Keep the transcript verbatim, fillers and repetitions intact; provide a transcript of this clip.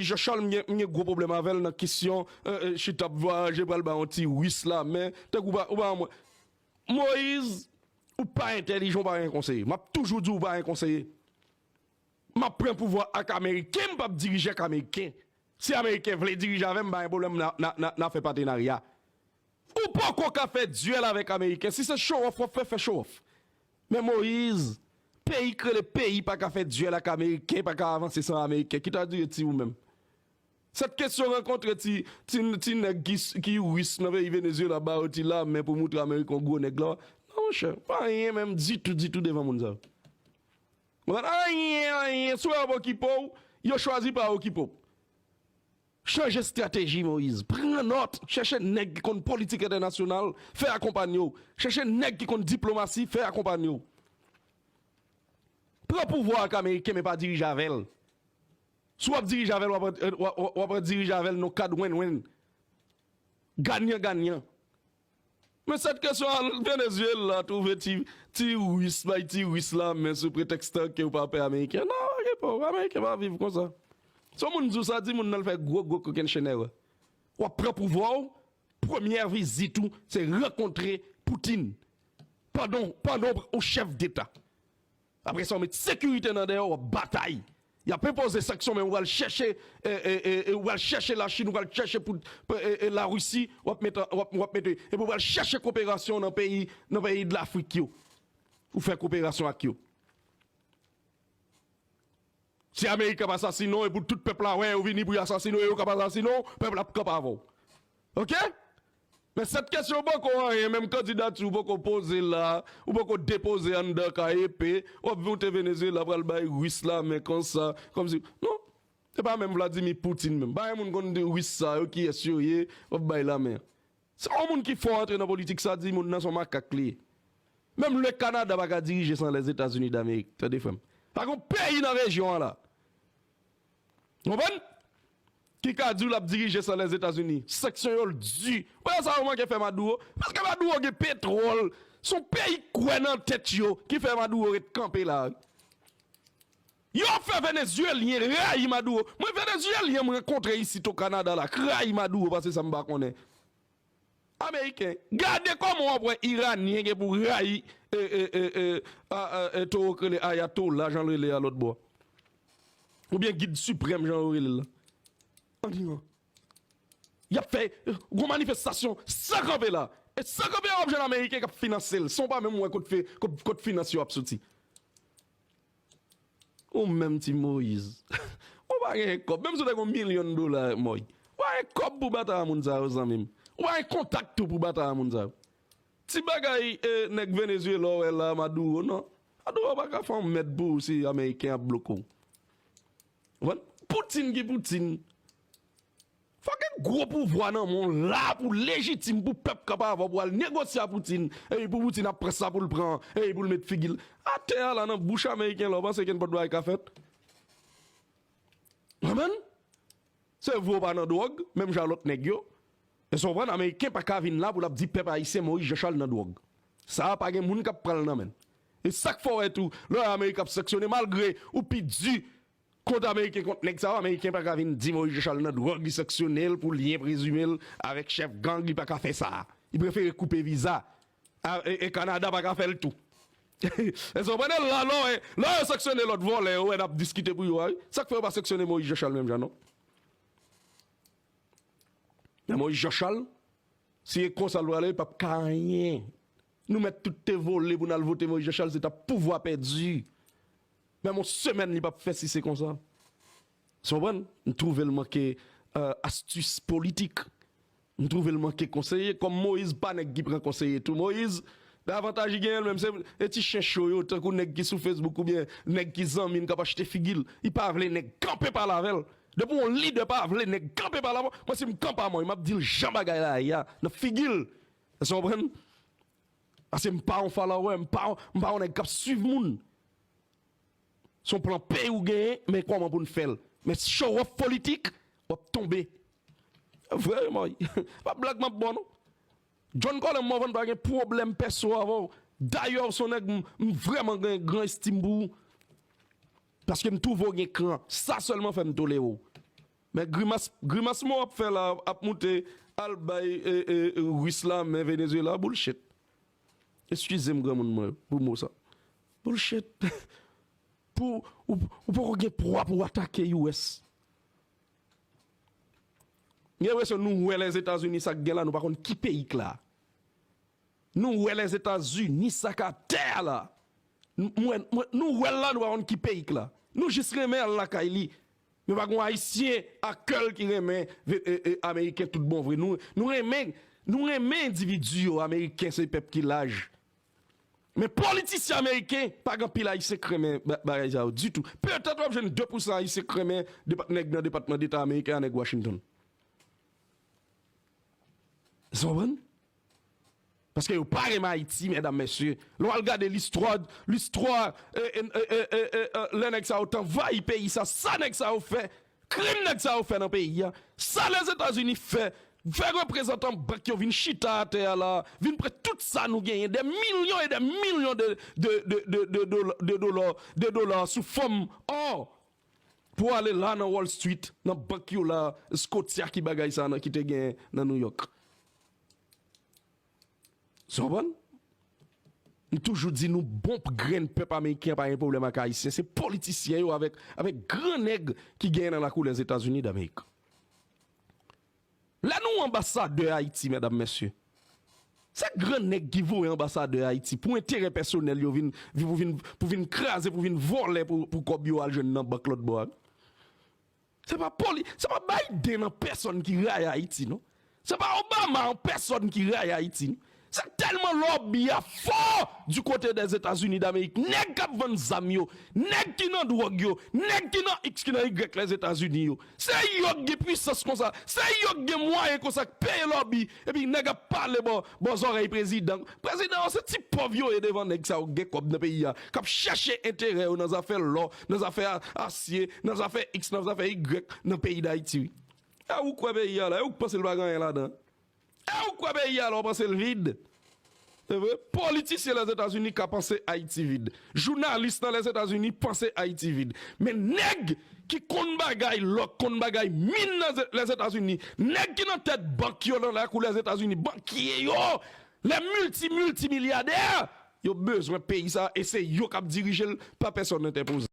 Jean Charles, m gen, m gen gwo pwoblèm avè l nan kesyon, euh, euh, chita ap vwayaje, pral bay yon ti ris la, men, tankou ou pa, ou pa, Moyiz, ou pa entèlijan, ou pa gen konseye. M ap toujou di w ou pa gen konseye. M ap pran pouvwa ak Ameriken, m p ap dirije ak Ameriken. Si Ameriken vle dirije avè m, pa gen pwoblèm, n a, n a, n a, n a fè patenarya. Ou poko ka fè dyèl avèk Ameriken. Si se show off w ap fè, fè show off. Men Moyiz, peyi k rele peyi pa ka fè dyèl ak Ameriken, pa ka avanse san Ameriken. Ki ta di ti ou menm? Sèt kesyon rankontre ti, ti, ti nèg ki, ki ris nan peyi Venezuela, ba yo ti lamen pou moutre Ameriken gwo nèg la. Non, monchè, pa anyen menm ditou, ditou devan moun sa yo. Konprann? Anyen, anyen. Si w wè y ap okipe w, yo chwazi pa okipe w. Chanje estrateji, Moyiz. Pran nòt. Chèche nèg ki konn politik entènasyonal, fè akonpanye w. Chèche nèg ki konn diplomasi, fè akonpanye w. Pran pouvwa ak Ameriken, men pa dirije avè l. Si w ap dirije avè l, w ap, w ap, w ap dirije avè l nan kad win-win. Ganyan, ganyan. Men sèt kesyon a, Venezuela twouve ti, ti ris, bay ti ris lamen sou pretèks ke yo pa pè Ameriken. Non, pa gen pwoblèm, Ameriken pa viv konsa. Si yon moun di w sa, di moun nan l fè gwo, gwo kokennchenn erè. W ap pran pouvwa w, premyè vizit ou, se rankontre Putin. Pandan, pandan w chèf deta. Apre sa, w met sekirite nan dèyè w, w ap batay. Y ap enpoze sanksyon, men w pral chèche, e, e, e, e, w pral chèche Lachin, w pral chèche pou, pou, e, e, Larisi, w ap mete, w ap, w ap mete, epi w pral chèche koperasyon nan peyi, nan peyi de Lafrik yo. Ou fè koperasyon ak yo. Si Ameriken ap asasinen w, e pou tout pèp la wè, yo vini pou yo asasinen w, e yo k ap asasinen w, pèp la ap kanpe avè w. Oke? Men sèt kesyon poko anyen, menm kandidati ou poko poze la, ou poko depoze anndan kay epe, w ap monte Venezuela pral bay ris lamen konsa, kòmsi, non, se pa menm Vladimir Putin menm. Pa gen moun konn di ris sa yo, kiyès yo ye, w ap bay lamen. Se yon moun ki fò antre nan politik sa, di moun nan se yon makak li ye. Menm le Kanada pa ka dirije san Lèzetazini Damerik, tande frè m. Pa gen yon peyi nan rejyon an la. Konprann? Ki ka di w l ap dirije san Lèzetazini. Sanksyon yo l di. Ou wè sa yo manke fè Maduro? Paske Maduro gen petwòl. Se yon peyi k kwè nan tèt yo ki fè Maduro ret kanpe la. Yo ap fè Venezuelyen rayi Maduro. Mwen, Venezuelyen m rankontre isit o Kanada la, k rayi Maduro pase sa m pa konnen. Ameriken, gade kòman w ap wè Iranyen gen pou rayi, e, e, e, e, a, a, e, towo k rele Ayatollah, jan l rele a lòt bò. Oubyen gid siprèm, jan yo rele l la. An Iran. Y ap fè, e, gwo manifestasyon san kanpe la. E san kanpe a w ap jwenn Ameriken k ap finanse l. San w pa menm wè kot fe, kot, kot finans yo ap soti. Ou menm ti Moyiz. Ou pa gen kòb. Menm si w te gen yon milyon dola, Moy. Ou pa gen kòb pou batay a moun sa yo, zanmi m. Ou pa gen kontak tou pou batay a moun sa yo. Ti bagay, e, nèg Venezuela w wè la, Maduro, non. Maduro pa ka fè yon mèd pou ou si Ameriken ap bloke w. Ou konprann? Putin ki Putin. Fò gen gwo pouvwa nan men w la pou lejitim pou pèp kanpe avè w pou al negosye a Putin. Epi pou Putin ap pran sa pou l pran, epi pou l met figi l atè a la nan bouch Ameriken la, w panse ke nenpòt bagay ka fèt? Konprann? Se vre w pa nan dwòg, menm jan lòt nèg yo. Èske w konprann? Ameriken pa ka vin la pou l ap di pèp ayisyen Moyiz Jan Chal nan dwòg. Sa a pa gen moun k ap pran l nan men l. E sa k fè w wè tou, lè w wè Amerik ap sanksyone, malgre ou pi di kont Ameriken, kont nèg sa yo, Ameriken pa ka vin di Moyiz Jan Chal nan dwòg, li sanksyone l pou lyen prezime l avèk chèf gang, li pa ka fè sa. Li prefere koupe viza. A, e, e Kanada pa ka fè l tou. Èske w konprann? La, lè w wè, lè yo sanksyone lòt vòlè yo, wè n ap diskite pou yo a, wi. Sa k fè yo pa sanksyone Moyiz Jan Chal menm jan, non? Men Moyiz Jan Chal, si e konsa l prale, p ap ka anyen. Nou mèt tout te vole pou n al vote Moyiz Jan Chal, se t ap pouvwa pèdi. Menm yon semèn li p ap fè si se konsa. Èske w konprann? M twouve l manke, e, astis politik. M twouve l manke konseye. Kòm Moyiz pa nèg ki pran konseye tou. Moyiz, avantaj li genyen l menm, se e ti chen cho yo, tankou nèg ki sou Facebook oubyen nèg ki zanmi l k ap achte figi l. Li pa vle nèg kanpe pale avè l. Depi yon lidè pa vle nèg kanpe pale avè w, mwen si m kanpe a Moyiz, m ap di l jan bagay la ye a, nan figi l. Èske w konprann? Paske m pa yon follower, m pa, m pa yon nèg k ap swiv moun. Se yon plan peyi w genyen, men kòman pou n fè l. Men show off politik, w ap tonbe. Vre, Moy. Pa blag m ap ba w, non. John Colin Morvan pa gen pwoblèm pèso avè w. Dayè, w se yon nèg m, m vrèman gen gran estim pou ou. Paske m twouve w gen kran. Sa sèlman fè m tolere w. Men grimas, grimas mò w ap fè la, ap moute al bay e, e, e, Ris la men Venezuela, bullshit. Eskize m, granmoun mwen, pou mo sa. Bullshit. Pou, ou, ou poko gen pwa pou w atake U S. Gen enpresyon nou wè Lèzetazini sa k gen la, nou pa konn ki peyi k la. Nou wè Lèzetazini sa k atè a la. Nou, mwen, mwen, nou wè l la, nou pa konn ki peyi k la. Nou jis renmen al lakay li. Men pa gon Ayisyen a kè l ki renmen ve- e- e- Ameriken tout bon vre. Nou, nou renmen, nou renmen endividi yo, Ameriken se pèp ki laj. Men politisyen ameriken, pa gen anpil Ayisyen k renmen ba- bagay sa yo ditou. Petèt w ap jwenn de pousan Ayisyen k renmen depa- nèg nan Depatman Deta ameriken a, nèg Washington. Sa w konprann? Paske yo pa renmen Ayiti, medam, mesye. Lè w al gade listwa, listwa, e, e, e, e, e, e, e, lè nèg sa yo t anvayi peyi sa, sa nèg sa yo fè, krim nèg sa yo fè nan peyi a, sa Lèzetazini fè, fè reprezantan bank yo vin chita atè a la, vin pran tout sa nou genyen, des millions et des millions de, de, de, de, de, dola, de dola, de dola sou fòm ò, pou ale la nan Wall Street, nan bank yo la, Scotia ki bagay sa nan ki te gen nan New York. Sa w konprann? M toujou di nou bon grenn pèp ameriken an pa gen pwoblèm ak ayisyen. Se politisyen yo avèk, avèk gran nèg ki genyen nan lakou Lèzetazini Damerik. Lè nou anbasadè Ayiti, medam, mesye, se gran nèg ki voye anbasadè Ayiti pou enterè pèsonèl yo vin, pou vin, pou vin kraze, pou vin vòlè, pou, pou kòb yo al jwenn nan bank lòt bò a. Se pa poli, se pa Biden an pèsòn ki rayi Ayiti, non. Se pa Obama an pèsòn ki rayi Ayiti, non. Se tèlman lòbi a fò du kote dèzetazini damerik. Nèg k ap vann zam yo, nèg ki nan dwòg yo, nèg ki nan X, ki nan Y Lèzetazini yo. Se yo k gen pwisans konsa, se yo k gen mwayen konsa k peye lòbi. Epi nèg ap pale bò, bò zòrèy prezidan. Prezidan an se ti pòv yo ye devan nèg sa yo k gen kòb nan peyi a, k ap chèche enterè yo nan zafè lò, nan zafè a- asye, nan zafè X, nan zafè Y, nan peyi Dayiti, wi. E ou kwè peyi a la, e ou k panse l pa gen anyen ladan? E ou kwè peyi a la, ou panse l vid? Se vre, politisyen Lèzetazini ka panse Ayiti vid. Jounalis nan Lèzetazini panse Ayiti vid. Men nèg ki konn bagay lòk, konn bagay min nan Lèzetazini, nèg ki nan tèt bank yo nan lakou Lèzetazini, bankye yo, lè milti, milti milyadè, yo bezwen peyi sa e se yo k ap dirije l, pa pèsòn entèpoze.